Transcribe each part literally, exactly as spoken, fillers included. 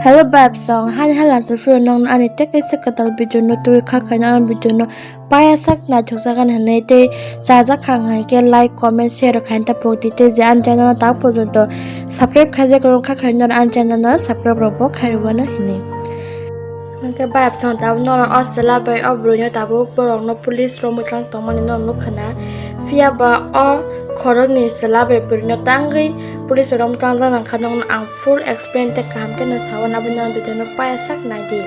Hello babsong, hani halam se phuru nong ani tei kaisa kwtal video no twi kha khaina ang video no paya sak naithok jagan hinwi tei chajak kha hwnkhe like, comment, share khaina ta pokdi tei je ani channel no tak pojonto subscribe khaijak rok kha khaina ani channel no subscribe rok bo khairwano hinwi. Hwnkhe bayap song tabuk norok o chwla bai o bwrwi no tabuk borok no police romwi tlang tongmani norok nukha na. Phiya ba o khoroknwi chwla bai bwrwi no tangwi police bai romwi tlangjak nangkha, nokno ang full explain tei kaham khe no sao, naboni video no paya sak naidi.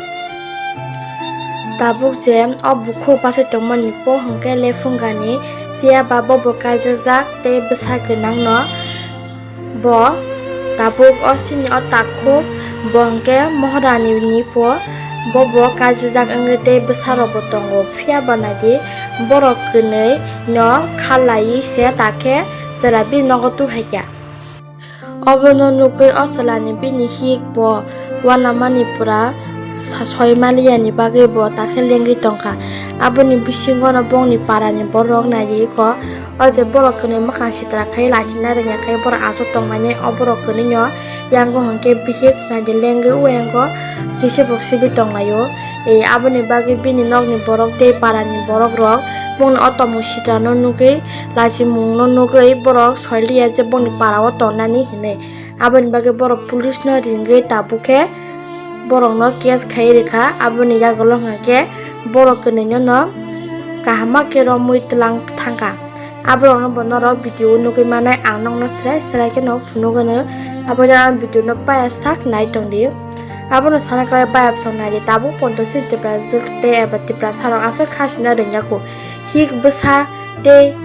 Tabuk je o bukhuk bachai tongmani bo hwnkhe lephungani, phiya ba bobo kaijajak tei bwsa gwnang no. Bo tabuk o sini o takhuk, bo hwnkhe Moharani ni pho, bobo kaijajak wngwi tei bwsarokbo tongo, phiya ba naidi borok kwnwi no kha laiwi se ta khe chwla bini nogo tuhaikha. Obono nugwi o chwlani bini hik bo uanamani pura sa-, soi maliyani bagwi bo ta khe lengwi tongkha. Aboni bisingono bongni parani borok naidi eko. O je borok kwnwi mwkhang sitra khai lachina rwngya khai borok aswk tongmani, o borok kwnwi no yango hwnkhe bihik naidi lengwi o yango kisa borok sibwi tonglaio. E, aboni bagwi bini nokni borok tei parani borok rok bongni o tomung sitra no nugwi lachimung no nugwi borok soiliya je bongni para o tongnani hinwi. Aboni bagwi borok police no ringwi tabuk khe borok no case khai rikha. Aboni yagulo hwnkha khe borok kwnwi no kaham ma khe romwi tlang thangkha. Aborokno bo norok video o nugwi manai, ang nokno srai srai kheno phunuk gwnwi. Abono ang video no paya sak nai tongdi. Abono sana khlai paya bwswk naidi, tabuk pondo se Tiprajwk tei eba Tiprasa rok aswk kha sina rwngya kho. Hik bwsa tei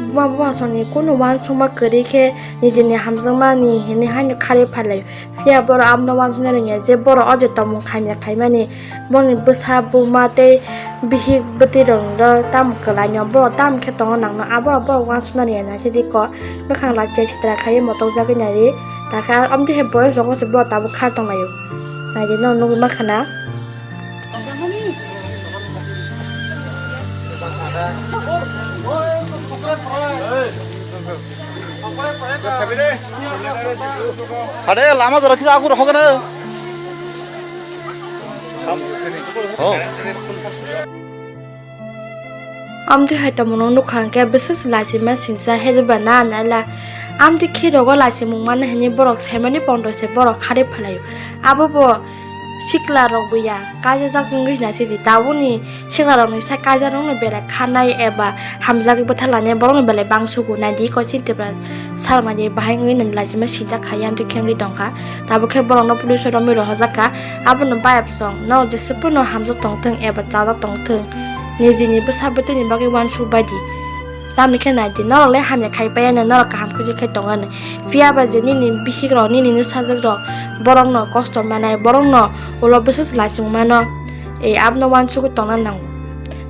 buma buma songni kunu uansukma kwrwi khe nijini hamjakmani hinwi haino kharwi phalai. Phiya borok abono uansukna rwngya je borok o je tongmung khaimya khaimani, borokni bwsa buma tei bihik bwtwi rokno tamo kwlaino, borok tamo khe tongo nangno, aborok borok uansukna rwngya naisidi kok bwkhang lachia sitra khaiwi motokjagwi naidi, takhe amtwi hai boyos rogo se borok tabuk khar tonglaio, naidi no nugwi mankha na. Ade lama jora kisa aku rokho kana. Oh. Amtwi hai tongmano nukha hwnkhe bwswk se lachima singcha hede ba na naila. Amtwi khe rogo lachimung mano hinwi borok saimani pondo se borok kharwi phalaio. Abo bo sikla rok bo ya kaijajak wngwi naisidi tabukni siklarokni sai kaijaknokno belai khanai eba hamjagwi bwtharlani borokno belai bangsugo naidi kochini Tipra sarmani bahai wngwi nini lachima sijak khai amtwi khe wngwi tongkha. Tabuk khe borokno police o romwi rohorjakha. Abono bayapsong norok jeswk phano hamjak tongthwng eba chajak tongthwng, nijini bwsa bwtwini bagwi uansuk baidi. Tamni khe naidi, norok le hamya khai paiyanw, norok kaham khuji khai tongani. Phiya ba je nini bihik rok, nini ni sajwk rok, borok no kosto manai, borok no ulo bwswk se lachimung mano, e, abono uansugwi tongna nango.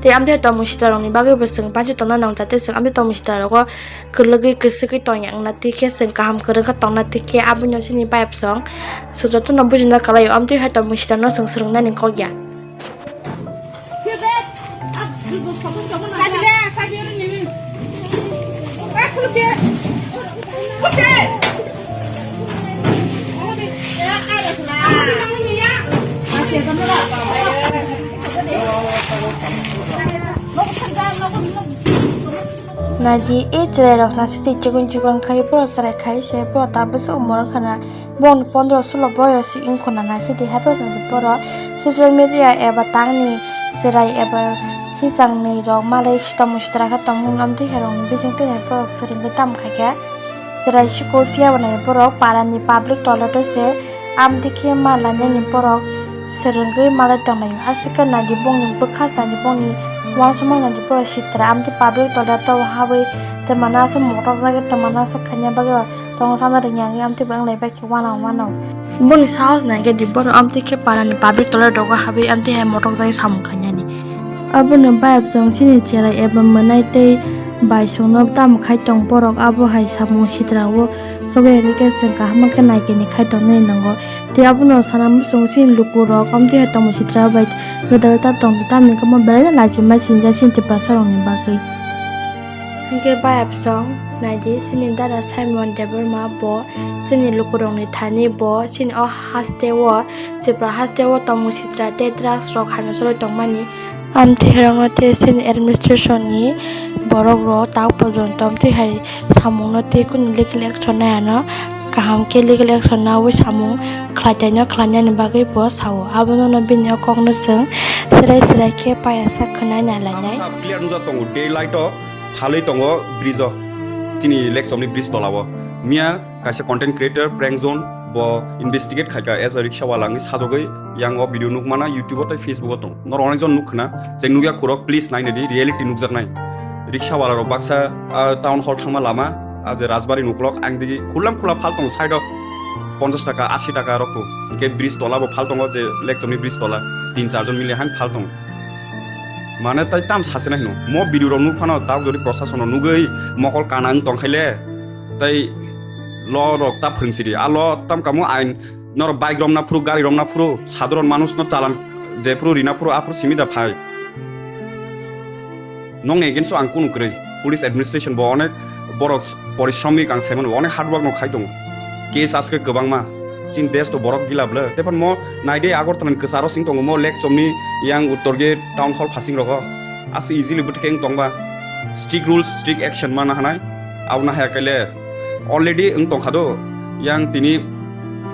Tei amtwi hai tongmung sitra rok ni bagwi bo chwng panchi tongna nango, jate chwng amtwi tongmung sitra rogo kwlwgwi kwswgwi tongya wngna twi khe, chwng kaham kwrwng khe tongna twi khe, abono chini bayapsong chwng jotono bujina kwlaio, amtwi hai tongmung sitra no chwng swrwng nani kok ya. Naidi, e chwrai rok na sidi chikon chikon khai, borok chwrai khai se, borok ta bwswk umor wngkha na. Bongni pondro sulo boyos se wngkha na, naisidi haphang ni borok social media eba tangni chwrai eba hisangni rok malai sitamo sitra khe tongmung, amtwi hai rokni bising twi borok swrwngwi tamo khaikha. Chwrai siko phiya bo nai borok parani public toilet o se amtwi khe ma lainani borok swrwngwi malai tonglaio. Aswk khe naidi bongni bwkha sani bongni uansukma naidi borok sitra amtwi public toilet o habwi tongmani aswk motok jagwi tongmani aswk khaina bagwi tongo sana rwngya wngwi amtwi bo wnglai bai. Wanao, wanao. Boni sahos naikhe di, borok amtwi khe parani public toilet rogo habwi amtwi hai motok jagwi samung khainani. Abono bayapsong chini cherai eba mwnai tei baisongno tamo khai tong borok, abo hai samung sitra o chobwi rwkhe chwng kaham khe naikhe ni khai tongnai nango. Tei abono sana muchungo chini lukurok amtwi hai tongmung sitra bai gwdal ta tong, tamni kwma belai no lachima sinjak chini Tiprasa rokni bagwi. Hingke bayapsong naidi, chini dara Simon Debbarma bo chini lukurokni thani bo chini o haste o, Tripura haste o tongmung sitra tei drugs rok hamya choloi tongmani. Amtwi hirokno tei chini administration ni borok rok tak pojonto amtwi hai samung no tei kunu legal action nai ano kaham khe legal action naui samung khlai taino khlainani bagwi bo sao. Abono no bini o kok no chwng serai serai khe paya sak khwnai nai lainai. Sab clear nujak tongo, daylight o phalwi tongo bridge o, chini Lekchomni bridge tola o. Miya kaisa content creator Prank Zone bo investigate khaika as a rickshaw wala wngwi sajagwi yang o video nukmana YouTube o tei Facebook o tong. Norok onek jon nukkhna, je nukya khurok please nainadi, reality nukjaknai. Rickshaw wala rok baksa, ah, town hall thangma lama, ah, je Rajbari nuklok ang digi khulam khula phal tong side o ponchash taka, ashi taka rokho. Hingke bridge tola bo phal tongo, je Lekchomni bridge tola tin char jon mili han phal tongo. Mane tai tam sase nai hino. Mo video rok nuk phano tak jodi prosason rok nugui mokol kana wng tong khaile tai lo rok ta phwrwng sidi. A lo tam kamo ain norok bike romna phuru, gari romna phuru, sadharon manush no chalan je phuru rina phuru a phuru simi da phai. Nokni against o ang kunu kwrwi. Police administration bo onek borok porishromik ang saimano, onek hard work no khai tongo. Case aske kwbangma. Chini desh to borok gila bwle. Tei phano mo naide Agartala ni kwcharo sing tongo mo Lekchomni yang uttor gate town hall phasing rogo. Aswk easily bwtwkhe wng tongba. Strict rules, strict action mana hanai. Abo na haya kaile already wng tongkha do. Yang tini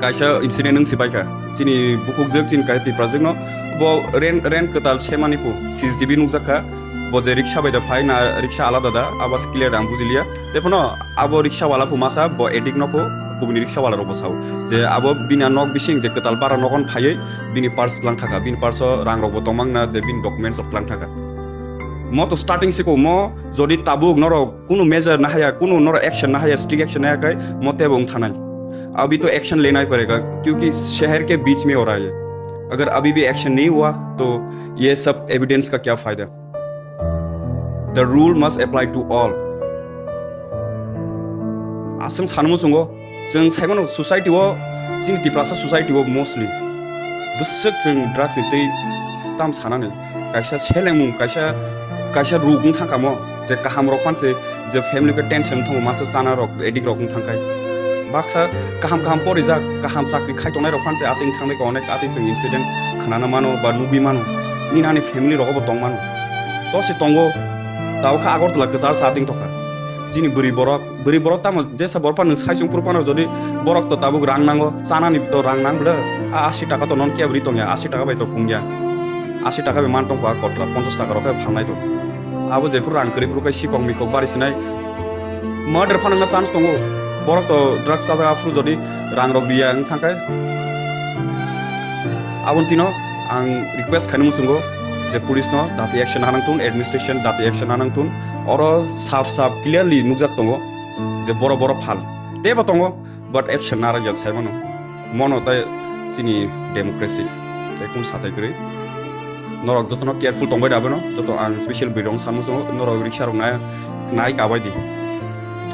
kaisa incident wng si paikha. Chini bukhukjwk, chini kaisa Tiprajwk no bo rent, rent kwtal semani phu C C T V nukjakha. Bo je rickshaw bai da phai na rickshaw alada da, abo se clear da ang bujiliya. Tei phano abo rickshaw wala phu masa bo addict no phu kubuni rickshaw wala rok bo sao. Je abo bini a nok bising je kwtal bara nok on phaiwi bini purse tlang thaka, bini purse o rang rok bo tongmang na je bini documents rok tlang thaka. Mo to starting siko mo jodi tabuk norok kunu measure na haya, kunu norok action na haya, strict action na haya kai mo tebo wng thanai. Abhi to action lena hi padega, kyunki sheher ke beech mein ho raha hai. Agar abhi bhi action nahi hua to ye sab evidence ka kya fayda? The rule must apply to all. Aswng sanmo chwngo, chwng saimano society o, chini Tiprasa society o mostly bwswk chwng drugs ni twi tam sanani. Kaisa selengmung, kaisa, kaisa ruk wng thangkha mo, je kaham rok panse, je family khe tension wng thango, masa chana rok, addict rok wng thangkhai. Baksa kaham kaham porijak, kaham chakri khai tongnai rok panse atwng thangbai kha onek atwng chwng incident khnana mano ba nugwi mano. Nini ani family rogo bo tong mano. To se tongo, tao kha Agartala kwchar sa atwng tokha. Chini bwrwi borok, bwrwi borok tamo jesa borok phano sai chwng phuru phano jodi borok to tabuk rang nango, chanani to rang nang bwle. A ashi taka to non kebo ri tongya, ashi taka bai to phungya. Ashi taka bai man tongkha kotra, ponchash taka rok khe phalnai to. Abo jephuru rang kwrwi phuru khe sikok mikok bari sinai murder phano wngna chance tongo. Borok to drugs chajak aphuru jodi rang rok riya wng thangkhai. Aboni tino ang request khaini muchungo je police no dati action hanang thun, administration dati action hanang thun. Oro sap sap clearly nukjak tongo je boro boro phal. Tebo tongo, but action narwkya saimano. Mono tai chini democracy. Tai kun satai kwrwi. Norok jotono careful tongbai da abono. Joto ang special bwrwi rok sanmung chungo. Norok riksa rok nai, nai kabai di.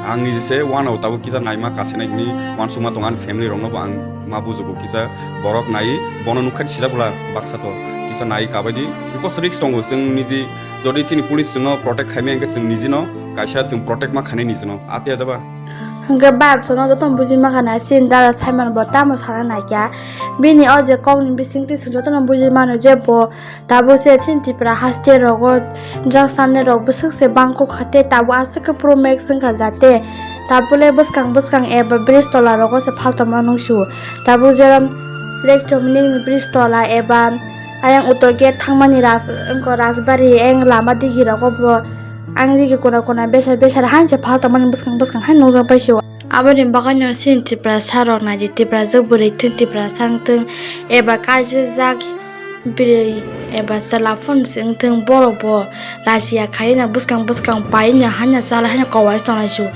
Ang niji se uanao tabuk kisa naima kasenai hini uansukma tongo ani family rokno bo ang ma bujugo kisa borok nai bono nukha sijak bwla baksa to kisa nai kabai di. Because risk tongo chwng niji jodi chini police chwngno protect khaimaya hwnkhe chwng nijino kaisa chwng protect ma khainai nijino. Atia da ba? Hwnkhe bayapsano jotono buji mankha na, chini dara Simon bo tamo sana naikha. Bini o je kokni bisingtwi chwng jotono buji mano je bo tabuk se chini Tripura haste rogo drugs chanai rok bwswk se bangkuk kha tei tabuk aswk khe Pro Max wngkha jate tabuk le bwskang bwskang eba bridge tola rogo se phaltongma nungsio. Tabuk jeram Lake Chomoni ni bridge tola eba ayang uttor gate thangmani ras-, wngkha Rajbari eng lama digi rogo bo. Ang digi kona kona besar besar haino se phaltongmani bwskang bwskang haino nukjak paisio. Aboni bagwino chini Tiprasa rok naidi, Tiprajwk bwrwi thung, Tiprasa wngthung, eba kaijijak bwrwi eba chwla phano se wngthung, borok bo lachiya khaina bwskang bwskang paina haino chala haino kowai tongnai su.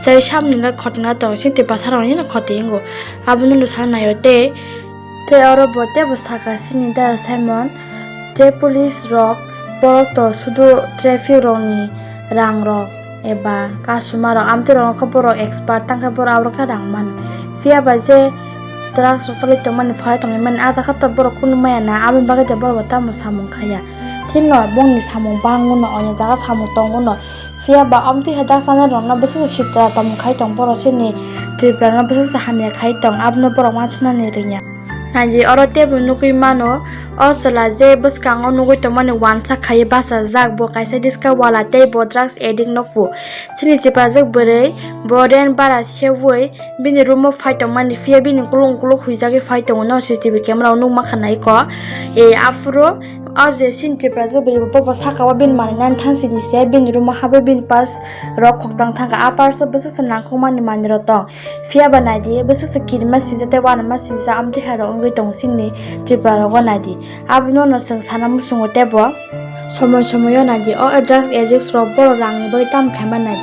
Tei samni le khotona tongo, chini Tiprasa rokni no khoti wngo. Abono no sana naio tei. Tei oro bo teibo saka chini dara Simon je police rok borok to sudu traffic rokni rang rok eba customer rok amtwi rokno khe borok expert tangkhe borok aborok khe rang mano. Phiya ba je drugs rok chalai tongmani phalai tongmani ah jaga to borok kunu maya na aboni bagwi de borok bo tamo samung khaiya. Thikno bongni samung bangwno, onek jaga samung tongwno. Phiya ba omtwi hai drugs chanai rokno bwswk se sitra tongmung khai tong, borok chini Tripura no bwswk se hamya khai tong, abono borok uansuknani rwngya. Naidi oro teibo nugwi mano, o chwla je bwskango nugwi tongmani uansa khai bachajak, bo kaisa riska wala tei bo drugs addict no phu. Chini chwpajwk bwrwi bo rent bara seui bini room o phai tongmani, phiya bini ukuluk ukuluk huijagwi phai tongo, no C C T V camera o nukma kha naiko. E, aphuru o je chini chwpajwk bwrwi bo, bo saka o bini manwi nani thang sini se bini room o habwi bini purse rok khoktang thangkha. A purse o bwswk se nangkukmani manwi rok tong. Phiya ba naidi, bwswk se kirima sinsa tei uanama sinsa amtwi hai rok wngwi tongo chini Tripura rogo naidi. Abono no chwng sana muchungo teibo. Somoi somoi o naidi, o drugs addicts rok borok rang ni bagwi tamo khaima naidi.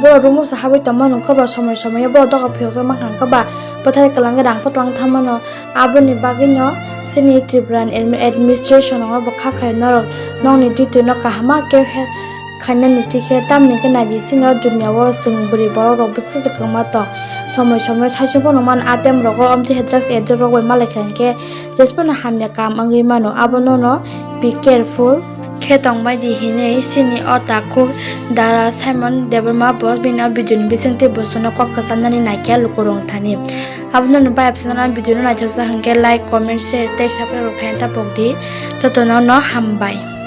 Borok room o se habwi tongmano wngkha ba, somoi somoi o borok doga phiyokjak mankha wngkha ba, bwthai kwlangwi rang phatlang thammano. Aboni bagwi no chini Tripura ni admi-, administration o bo kha khai norok nokni duty no kaham ma khe he-, khainani thik khe, tamni hwnkhe naidi chini o dunia o chwng bwrwi borok rok bwswk se kwma tong. Somoi somoi saichung phano mano atem rogo, omtwi hai drugs addict rok bai malai kha hinkhe jesphano hamya kam wngwi mano, abono no be careful khe tongbai di hinwi chini o takhuk Dara Simon Debbarma bo bini o video ni bisingtwi bwswkno kok kwchanani naikhe lukurok thani. Abono no bai absana video no naithoksa hinkhe like, comment, share tei subscribe rok khaina ta pokdi. Jotono no hambai.